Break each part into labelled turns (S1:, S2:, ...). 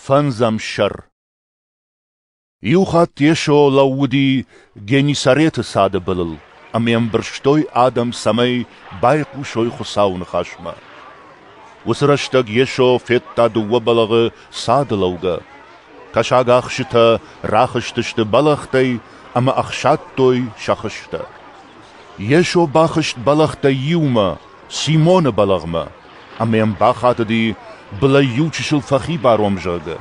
S1: Фӕндзӕм сӕр. Иухатт Йесо лӕууыди Геннисареты цады былыл, ӕмӕ йӕм бырстой адӕм, цӕмӕй байхъусой Хуыцауы ныхасмӕ. Уыцы рӕстӕг Йесо федта дыууӕ бӕлӕгъы цады лӕугӕ. Кӕсагахсджытӕ рахызтысты бӕлӕгътӕй ӕмӕ ӕхсадтой сӕ хызтӕ. Йесо бахызт бӕлӕгътӕй иумӕ, Симоны бӕлӕгъмӕ, ӕмӕ йӕм бахатыди, былӕй иу чысыл фӕхибар уӕм, зӕгъгӕ.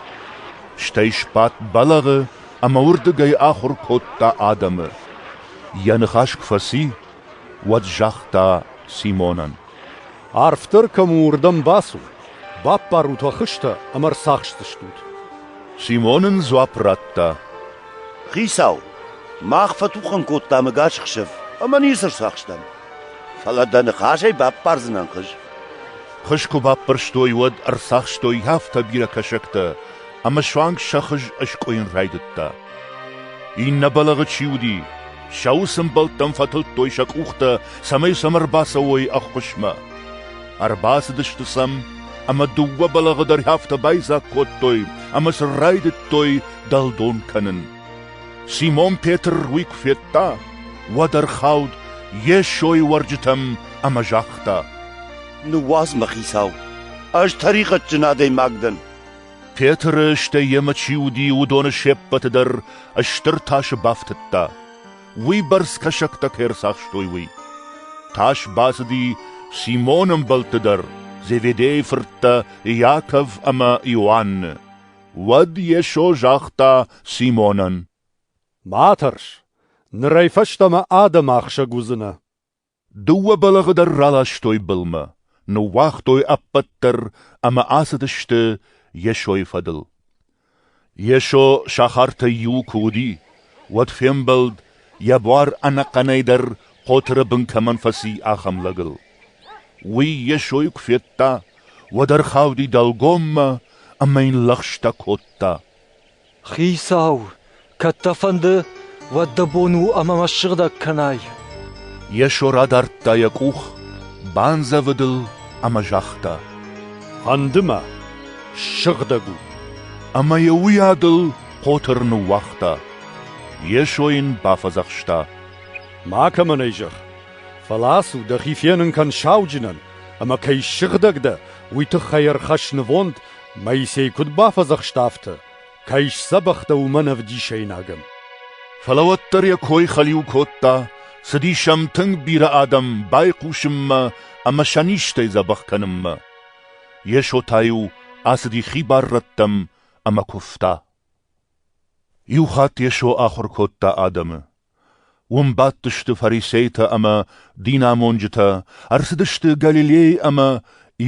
S1: Стӕй сбадт бӕлӕгъы ӕмӕ уырдыгӕй ахуыр кодта адӕмы. Йӕ ныхас куы фӕци, уӕд загъта Симонӕн:
S2: «Арфдӕр кӕм у, уырдӕм бацу, баппарут уӕ хызтӕ ӕмӕ ӕрцахсдзыстут».
S1: Симон ын дзуапп радта:
S3: «Хицау, мах фӕтухӕн кодтам ӕгас ӕхсӕв ӕмӕ ницы ӕрцахстам. Фӕлӕ дӕ ныхасӕй баппардзынӕн хыз.
S1: Хыз куы баппӕрстой, уӕд ӕрцахстой афтӕ бирӕ кӕсӕгтӕ, ӕмӕ суанг сӕ хыз ыскъуыйын райдыдта. Иннӕ бӕлӕгъы чи уыди, сӕ уыцы ӕмбӕлттӕм фӕтылдтой сӕ къухтӕ, цӕмӕй сӕм ӕрбацӕуой ӕххуысмӕ. Ӕрбацыдысты сӕм, ӕмӕ дыууӕ бӕлӕгъы дӕр афтӕ байдзаг кодтой, ӕмӕ сын райдыдтой дӕлдон кӕнын. Симон Петр уый куы федта, уӕд ӕрхауд Йесойы уӕрджытӕм ӕмӕ загъта:
S3: «Ныууадз мӕ, Хицау, ӕз тӕригъӕдджын адӕймаг дӕн».
S1: Петры, стӕй йемӕ чи уыди, уыдоны се ппӕты дӕр стыр тасы бафтыдта, уыйбӕрц кӕсӕгтӕ кӕй ӕрцахстой, уый. Тас бацыди Симоны ӕмбӕлтты дӕр, Зеведейы фырттӕ Иаков ӕмӕ Иоанны. Уӕд Йесо загъта Симонӕн:
S2: «Ма тӕрс, нырӕй фӕстӕмӕ адӕмы ахсӕг уыдзынӕ».
S1: Дыууӕ бӕлӕгъы дӕр раластой былмӕ, ныууагътой ӕппӕт дӕр ӕмӕ ацыдысты Йесойы фӕдыл. Йесо сахартӕй иуы куы уыди, уӕд фембӕлд, йӕ буар ӕнӕхъӕнӕй дӕр хъотыры бын кӕмӕн фӕци, ахӕм лӕгыл. Уый Йесойы куы федта, уӕд ӕрхауди дӕлгоммӕ ӕмӕ йын лӕгъстӕ кодта:
S4: «Хицау, кӕд дӕ фӕнды, уӕд дӕ бон у ӕмӕ мӕ ссыгъдӕг кӕнай».
S1: Йесо радардта йӕ къух, бандзӕвыд ыл ӕмӕ загъта:
S2: «Фӕнды мӕ, ссыгъдӕг у».
S1: Ӕмӕ йӕ уыйадыл хъотыр ныууагъта. Йесо йын бафӕдзӕхста:
S2: «Макӕмӕн ӕй зӕгъ, фӕлӕ ацу, дӕхи фенын кӕн сауджынӕн, ӕмӕ кӕй ссыгъдӕг дӕ, уый тыххӕй ӕрхӕсс нывонд, Моисей куыд бафӕдзӕхста, афтӕ, кӕй сдзӕбӕх дӕ, уымӕн ӕвдисӕйнагӕн.
S1: Фӕлӕ уӕддӕр йӕ кой хӕлиу кодта, цыдис ӕм тынг бирӕ адӕм байхъусынмӕ ӕмӕ сӕ низтӕй дзӕбӕх кӕнынмӕ. Йесо та-иу ацыди хибар рӕттӕм ӕмӕ куывта. Иухатт Йесо ахуыр кодта адӕмы. Уым бадтысты фарисейтӕ ӕмӕ динамонджытӕ, ӕрцыдысты Галилей ӕмӕ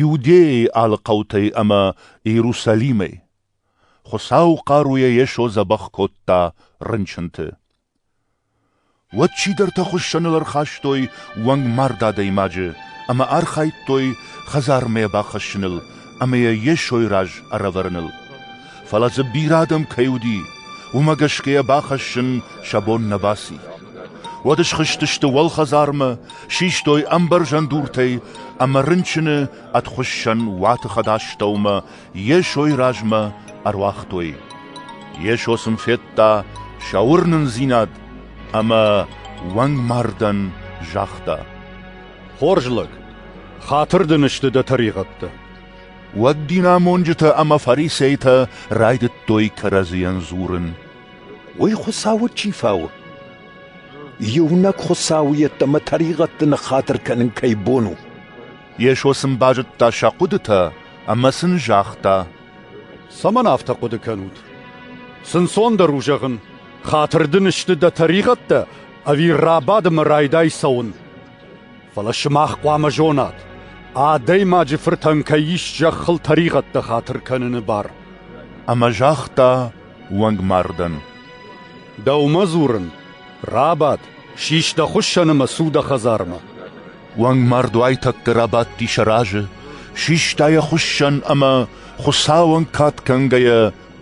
S1: Иудейӕйы алы хъӕутӕй ӕмӕ Иерусалимӕй. Хуыцауы хъаруйӕ Йесо дзӕбӕх кодта рынчынты. Уӕд чидӕртӕ хуыссӕныл ӕрхастой уӕнгмард адӕймаджы ӕмӕ архайдтой хӕдзармӕ йӕ бахӕссыныл ӕмӕ йӕ Йесойы раз ӕрӕвӕрыныл. Фӕлӕ дзы бирӕ адӕм кӕй уыди, уымӕ гӕсгӕ йӕ бахӕссын сӕ бон нӕ баци. Уӕд схызтысты уӕлхӕдзармӕ, систой ӕмбӕрзӕн дуртӕй ӕмӕ рынчыны ӕдхуыссӕн уаты хӕдастӕумӕ Йесойы размӕ ӕруагътой. Йесо сын федта сӕ уырнындзинад ӕмӕ уӕнгмардӕн загъта:
S2: «Хорз лӕг, хатыр дын сты дӕ тӕригъӕдтӕ».
S1: Уӕд динамонджытӕ ӕмӕ фарисейтӕ райдыдтой кӕрӕдзийӕн дзурын:
S5: «Уый Хуыцауы чи фауы? Иунӕг Хуыцауы йеддӕмӕ тӕригъӕдты ныххатыр кӕнын кӕй бон у?»
S1: Йесо сын базыдта сӕ хъуыдытӕ ӕмӕ сын загъта:
S2: «Цӕмӕн афтӕ хъуыды кӕнут? Цы нцондӕр у зӕгъын, хатыр дын сты дӕ тӕригъӕдтӕ ӕви рабад ӕмӕ райдай цӕуын? Фӕлӕ сымах хъуамӕ зонат, Адӕймаджы Фыртӕн кӕй ис зӕххыл тӕригъӕдтӕ хатыр кӕныны бар».
S1: Ӕмӕ загъта уӕнгмардӕн:
S2: «Дӕумӕ дзурын, рабад, сис дӕ хуыссӕн ӕмӕ цу дӕ хӕдзармӕ».
S1: Уӕнгмард уайтӕккӕ рабадти сӕ разы, систа йӕ хуыссӕн ӕмӕ, Хуыцауӕн кад кӕнгӕйӕ,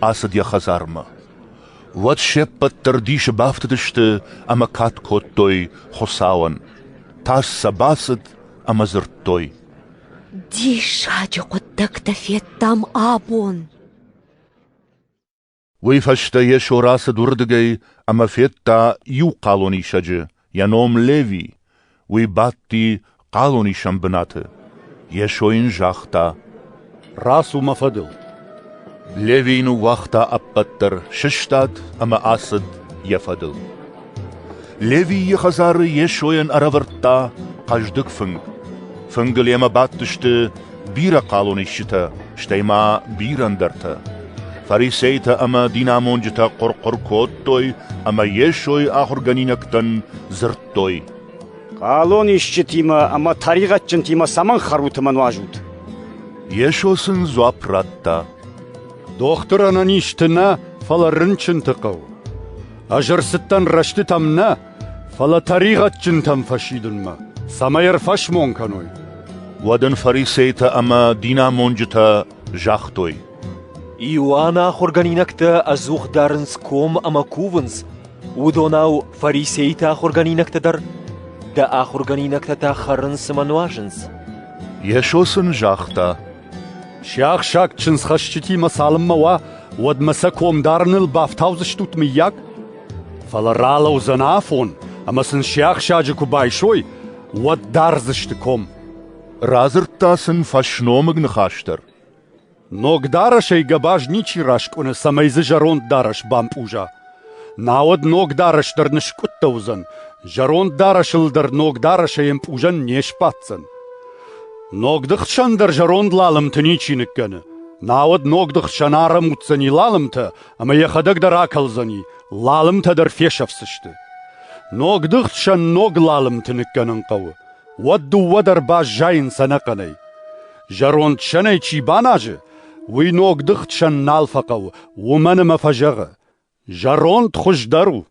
S1: ацыд йӕ хӕдзармӕ. Уӕд се ппӕт дӕр дисы бафтыдысты ӕмӕ кад кодтой Хуыцауӕн. Тас сӕ бацыд ӕмӕ дзырдтой:
S6: Диссаджы хъуыддӕгтӕ федтам абон!
S1: Уый фӕстӕ Йесо рацыд уырдыгӕй ӕмӕ федта иу хъалонисӕджы, йӕ ном Леви. Уый бадти хъалонисӕн бынаты. Йесо йын загъта:
S2: «Рацу мӕ фӕдыл».
S1: Левий ныууагъта ӕппӕт дӕр, сыстад ӕмӕ ацыд йӕ фӕдыл. Левийы хӕдзары Йесойӕн ӕрӕвӕрдта хъӕздыг фынг. Фынгыл йемӕ бадтысты бирӕ хъалонисджытӕ, стӕй ма бирӕ ӕндӕртӕ. Фарисейтӕ ӕмӕ динамонджытӕ хъуыр-хъуыр кодтой ӕмӕ Йесойы ахуыргӕнинӕгтӕн дзырдтой:
S6: Хъалонисджытимӕ ӕмӕ тӕригъӕдджынтимӕ цӕмӕн хӕрут ӕмӕ нуазут?
S1: Йесо сын дзуапп радта:
S2: Дохтыр ӕнӕнизты нӕ, фӕлӕ рынчынты хъӕуы. Ӕз ӕрцыдтӕн рӕстытӕм нӕ, фӕлӕ тӕригъӕдджынтӕм фӕсидынмӕ, цӕмӕй ӕрфӕсмон кӕной.
S1: Уӕд ын фарисейтӕ ӕмӕ динамонджытӕ загътой:
S7: Иоанны ахуыргӕнинӕгтӕ ӕдзух дарынц ком ӕмӕ кувынц, уыдонау фарисейты ахуыргӕнинӕгтӕ дӕр. Дӕ ахуыргӕнинӕгтӕ та хӕрынц ӕмӕ нуазынц.
S1: Йесо сын загъта:
S2: Сиахсаг чындзхӕсджытимӕ цалынмӕ уа, уӕдмӕ сӕ ком дарыныл бафтаудзыстут, мыййаг? Фӕлӕ ралӕудзӕн афон, ӕмӕ сын сиахсаджы куы байсой, уӕд дардзысты ком.
S1: Радзырдта сын фӕсномыг ныхас дӕр.
S2: Ног дарӕсӕй гӕбаз ничи раскъуыны, цӕмӕй дзы зӕронд дарӕс бампъуза. Науӕд ног дарӕс дӕр ныскъуыдтӕ уыдзӕн, зӕронд дарӕсыл дӕр ног дарӕсӕй ӕмпъузӕн не сбаддзӕн. Ногдыгъд сӕн дӕр зӕронд лалымты ничи ныккӕны, науӕд ногдыгъд сӕн арӕмудздзӕни лалымтӕ ӕмӕ йӕхӕдӕг дӕр акӕлдзӕни, лалымтӕ дӕр фесӕфдзысты. Ногдыгъд сӕн ног лалымты ныккӕнын хъӕуы, уӕд дыууӕ дӕр баззайынц ӕнӕхъӕнӕй. Зӕронд сӕнӕй чи баназы, уый ногдыгъд сӕн нал фӕхъӕуы, уымӕн ӕмӕ фӕзӕгъы: «Зӕронд хуыздӕр у».